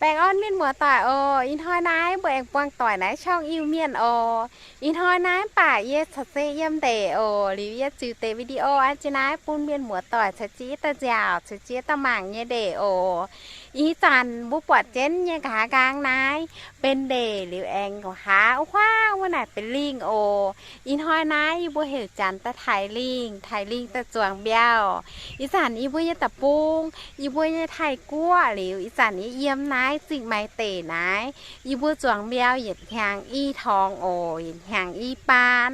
Baengh orn mienh muoz-doic oc. Ih hnoi naaiv mbuo aengx buangh doic naaiv ช่อง Iu-Mienh oc. Ih hnoi naaiv mv baac yie caux se yiem ndeic oc. Liuz yie ziux deix video an jienv naaiv bun mienh muoz-doic caux jienv daaih nziaauc, caux jienv daaih mangc nyei ndeic oc. Ih zanc mbuo buatc jienv nyei nqa'haav nqaang naaiv benx ndeic liuz aengx nqa'haav wuov huaang wuov naaic benx lingh oc. Ih hnoi naaiv yie mbuo heuc janx daaih taaih lingh, taaih lingh daaih zuangx mbiauh. Ih zanc yie mbuo nyei deic-bung, yie mbuo nyei Taiv-Guoqv liuz, ih zanc yie yiem naaiv Zingh Maix deic naaiv, yie mbuo zuangx mbiauh yietc hnyangx i torngx oc, yietc hnyangx i baan.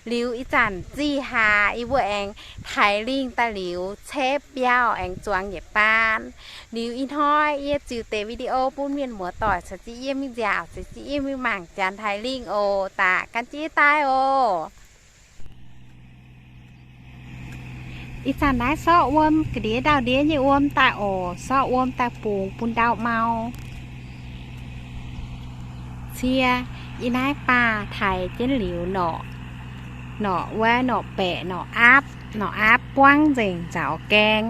Liuz ih zanc zih hlaax yie mbuo aengx taaih lingh daaih liuz cepv mbiauh aengx zuangx yietc baan. Liuz ih hnoi yie ziux deix video bun mienh muoz-doic caux jienv yie mingh nziaauc, caux jienv yie mingh mangc janx taaih lingh oc. Daaih gan jienv yie daaih oc. Ih zanc naaiv sorqv wuom ga'ndiev ndau-ndiev nyei wuom daaih oc. Sorqv wuom daaih bungx bun ndau mau. Cie, yie naaiv baac taaih jienv liuz norqc, norqc wuov norqc baeqc, norqc aapv, norqc aapv buangv nzengc nzaaux gaeng.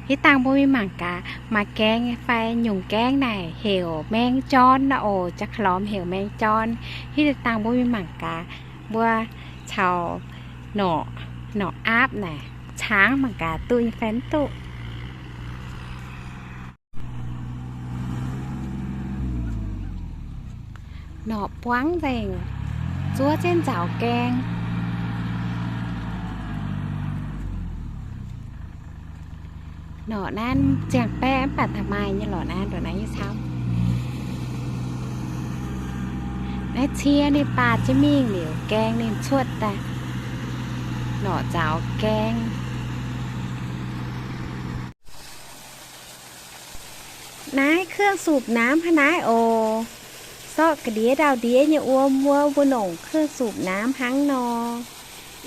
Hitv dangh mbuo mingh mangc gaax, maaih gaeng fai nyungc gaeng naaic heuc maeng jorn nor oc. Jaax-lormx heuc maeng jorn. Hitv dangh mbuo mingh mangc gaax, mbuo caux norqc, norqc aapv naaic caangv mangc gaax duqv nyei fai mv duqv. Norqc buangv nzengc, zuov jienv nzaaux gaeng. Norqc naaiv ziangh baeqv mv baac taux maaih nyei lorqc naaiv, ndongc naaiv nyei camv. Naaiv cie ninh baac jienv mingh liuz gaeng ninh cuotv daaih. Norqc nzaaux gaeng. Naaiv เครื่องสูบน้ำ hnangv naaiv oc. Sorqv ga'ndiev ndau-ndiev nyei wuom wuov mbuo nongc เครื่องสูบน้ำ hnangv nor.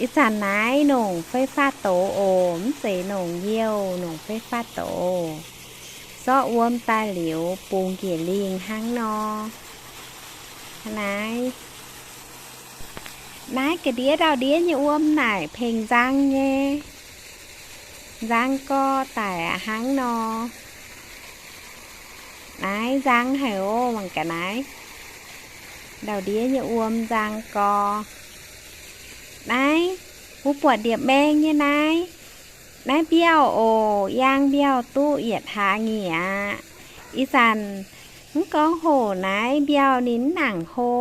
Ih zanc naaiv nongc fei faah doz oc, mv zeiz nongc youh, nongc fei faah doz. Sorqv wuom daaih liuz bungx njiec lingh hnangv nor. Hnangv naaiv. Naaiv ga'ndiev ndau-ndiev nyei wuom naaic pengx nzang nyei. Nzang gorx daic hnangv nor. Naaiv nzang haic oc, mangc gaax naaiv. Ndau-ndiev nyei wuom nzang gorx. Naaiv, mbuo buatc ndiepv maeng nyei naaiv. Naaiv mbiauh oc, yangh mbiauh duqv yietc hlaax nyieqc aqv. Ih zanc mv gorngv hoc naaiv mbiauh ninh mv nangc hlo,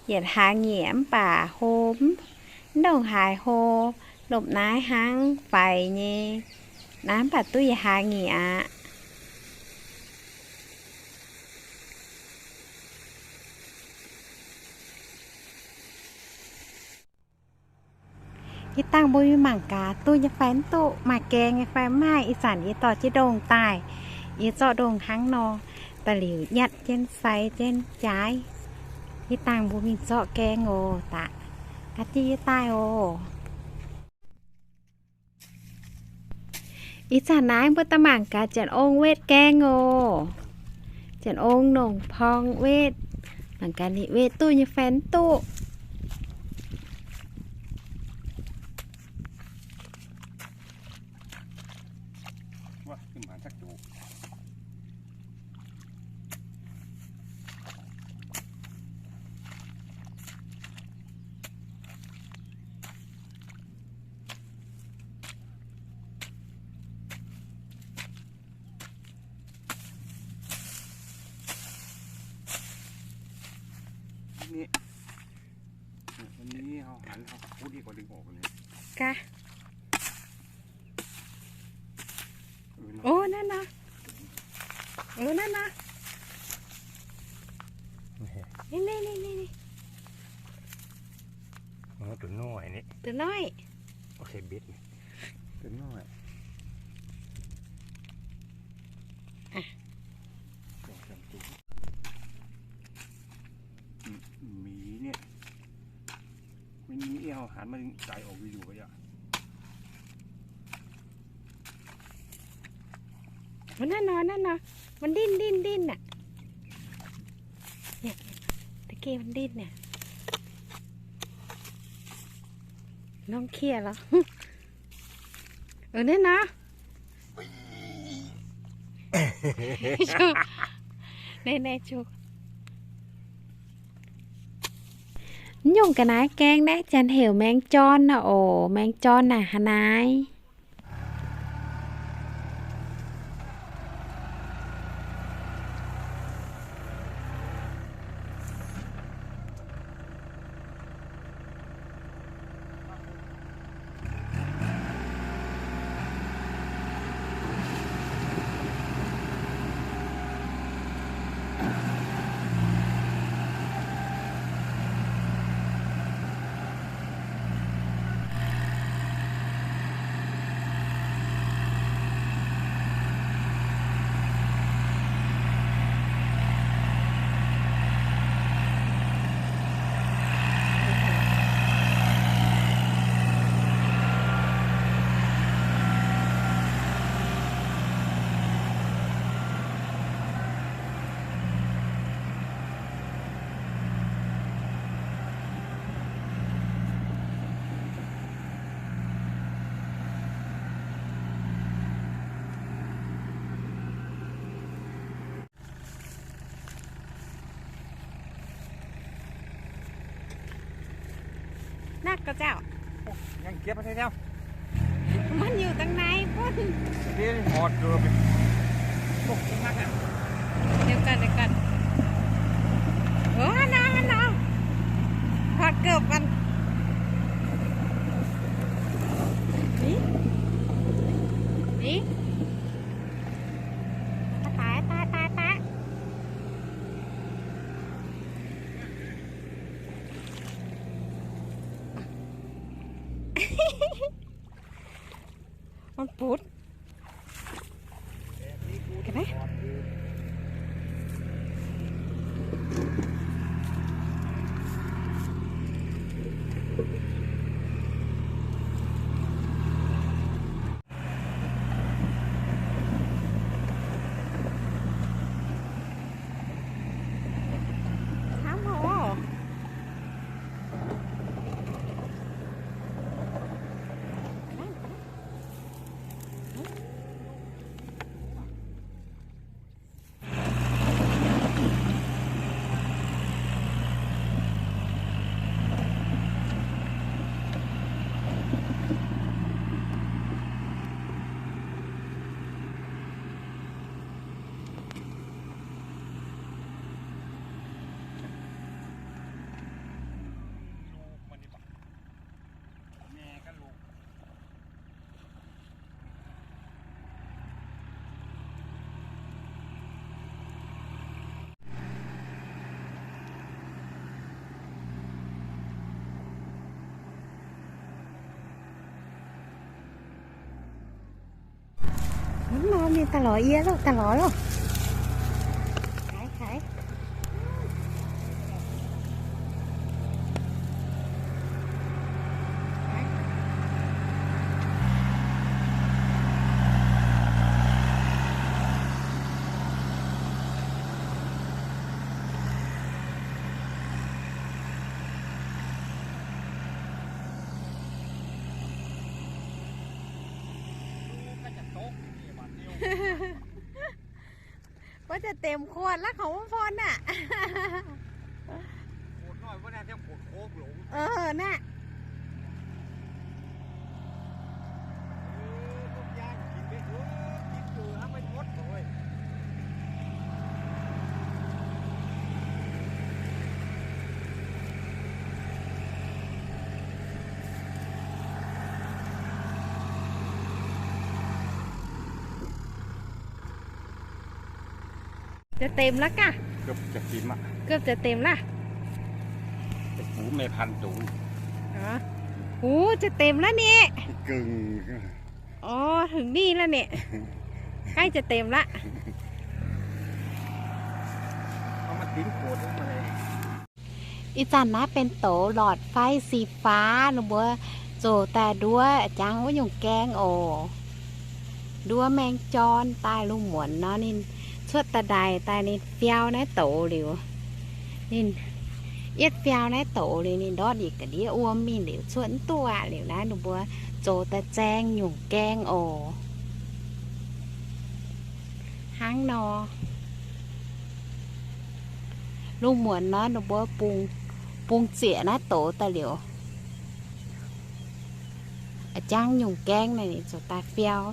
yietc hlaax nyieqc mv baac hlo mv, mv ndongc haaix hlo, lomh naaiv hnangv faix nyei. Naaiv mv baac duqv yietc hlaax nyieqc aqv. Hitv dangh mbuo mingh mangc gaax duqv nyei fai mv duqv, maaih gaeng nyei fai mv maaih. Ih zanc yie dorh jienv ndongh daaih, yie zorqv ndongh hnangv nor, daaih liuz nyatv jienv sai jienv jaaiv. Hitv dangh mbuo mingh zorqv gaeng oc. Daaih, aa, jienv yie daaih oc. Ih zanc naaiv mbuo daaih mangc gaax Janx-Ong wetv gaeng oc. Janx-Ong nongc porng wetv, mangc gaax ninh wetv duqv nyei fai mv duqv. Gaax. Ov, naaiv nor. Ov, naaiv nor. Ninh, ninh, ninh, ninh, ninh. Duqv noic. Duqv noic. Naaiv nor, naaiv nor, mv ndinh ndinh ndinh aqv. Da'gengh mv ndinh aqv. Norm kiev lorqc. Naaiv nor. Naaiv nyungc ga'naaiv gaeng naaiv janx heuc maeng jorn nor oc. Maeng jorn naaic haaix naaiv. Naaiv ga'zauh. Mv hiuv dangh naaiv buonv. เดี๋ยวก่อน เดี๋ยวก่อน เดี๋ยวก่อน โอ้ น้อง น้อง ถอดเกิบก่อน นี่ นี่ ตาย ตาย ตาย ตาย มันปุด เห็นไหม ถามเขา Hnangv nor mingh daaih lorz yie loh, daaih lorz loh. Haiz, haiz. Baav jiex demx ขวด laqv, ของ Mv Phorn aah. ขวดน้อย เออ น่ะ Jiex demx laqv gaax. เกือบจะเต็มอ่ะ Gov jiex demx laqv. ไอ้ปูแม่พันธุ์สูง Huv, jiex demx laqv ni. Gengh. Orv, hngc ninh laqv ni. Gaiv jiex demx laqv. Ih zanc naaiv benx douz หลอดไฟสีฟ้า ninh mbuo zoux daaih nduov jangx wuov nyungc gaeng oc. Nduov maeng jorn daaih lungh muonz nor, ninh cuotv daaih ndaaih daaih ninh fiau naaiv douz liuz, ninh yietv fiau naaiv douz liuz, ninh ndortv yietc ga'ndiev wuom mingh liuz cuotv mv duqv aqv. Liuz naaiv ninh mbuo zoux daaih zaeng nyungc gaeng oc. Hnangv nor. Lungh muonz nor ninh mbuo bungx zieqc naaiv douz daaih liuz, jangv nyungc gaengv naaic ninh ziouc daaih fiau.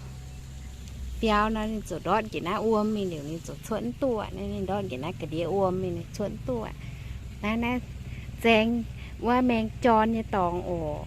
Fiau nor ninh ziouc ndortv njiec naaiv wuom mingh liuz ninh ziouc cuotv duqv. Naaiv ninh ndortv njiec naaiv ga'ndiev wuom mingh ninh cuotv duqv. Naaiv, naaiv zaeng wuov maeng jorn nyei dorngx oc.